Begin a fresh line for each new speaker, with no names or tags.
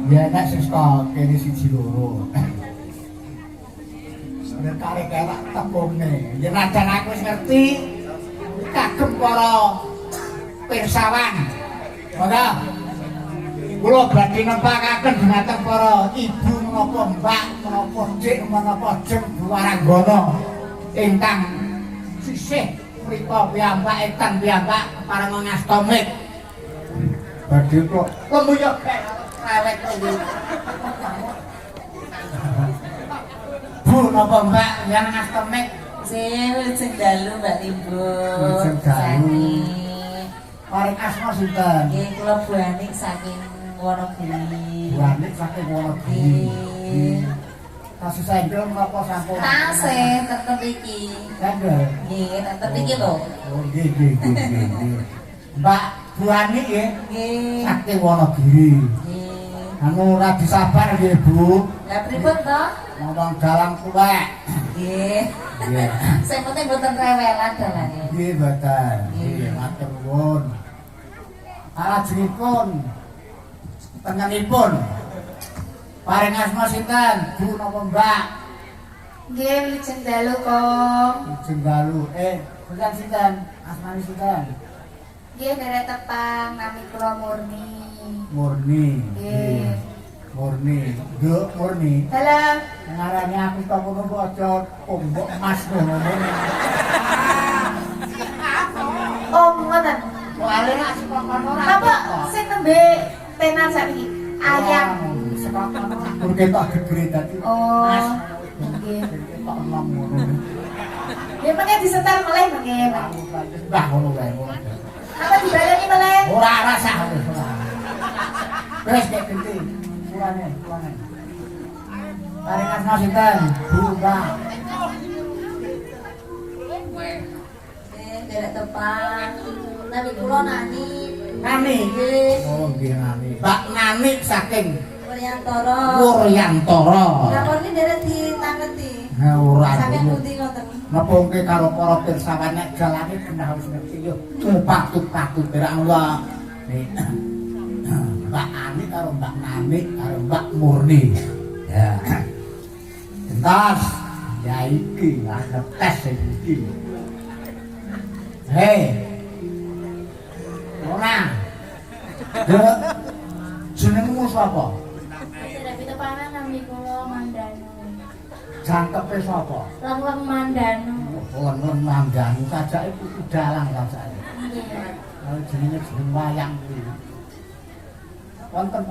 Ya nek sing saka kene siji loro. Nek karek tak tepungne. Ya najan aku wis ngerti kagem para pirsawan. Monggo. Kula badhe nempakaken dhumateng para ibu menapa mbak menapa dik menapa jeng Waranggana ingkang sisih mriku piyambak etan piyambak pareng ngasta mit. Badhe kok lemu yo rewek kok. Bu napa mbak yang ngasta mit?
Wilujeng dalu Mbak Limbo.
Wilujeng dalu. Paring asma sinten?
Nggih kula Bu Anik saking Wonogiri.
Bu Anik saking Wonogiri.
Nggih.
Tasih sendel menapa sampun?
Tasih tetep iki.
Sendel.
Nggih, tetep iki lho.
Oh nggih nggih nggih. Mbak Bu Anik nggih.
Nggih.
Saking Wonogiri.
Nggih.
Anu ora disabar nggih Bu.
Lah pripun to?
Ngomong dalang tuwek.
Nggih.
Nggih.
Sing penting mboten rewelan dalange.
Nggih mboten. Nggih matur nuwun. Salajengipun tengenipun paring asma sinten Bu napa Mbak?
Nggih wilujeng dalu, Kong.
Wilujeng dalu. Sinten sinten? Asmane sinten?
Nggih nderek tepang nami kula Murni.
Murni.
Nggih.
Murni. Nduk Murni.
Dalem.
Ngarani aku kok ngono kok aja mbok mas ngono.
Om ngoten.
Soale nek saka kono ora.
Napa sing nembe tenan sakniki? Ayam.
Saka kono ora ketok gegere dadi.
Oh.
Mas.
Nggih.
Ketok enom ngono.
Ya mengke disetel meleh mengke.
Mbah ngono wae.
Napa dibaleni meleh?
Ora rasah wis ora. Wis kek genti. Kulane, kulane. Paring asma sinten? Bu, Mbak.
Nggih, nderek tepang. Nami kula Nani.
Nani.
Nggih.
Oh, nggih Nani. Mbak Nani saking
Wuryantara.
Wuryantara.
Napa niki nderek ditangeti?
Ha ora.
Saking pundi ngoten?
Nepungke karo para pirsawan nek jalane genah wis ngerti yo. Patut-patut perak Allah. Nih. Mbak Ani karo Mbak Nani karo Mbak Murni. Ya. Entas. Ya iki ngetes iki. Hei. Ora. Dek. Jenengmu sapa?
Derek pitepangan nami kula Mandanu.
Jangkepe sapa?
Leng-leng Mandanu.
Leng-leng Mandanu sajake putu dalang sajake.
Nggih.
Jenenge jeneng wayang kuwi. Wonten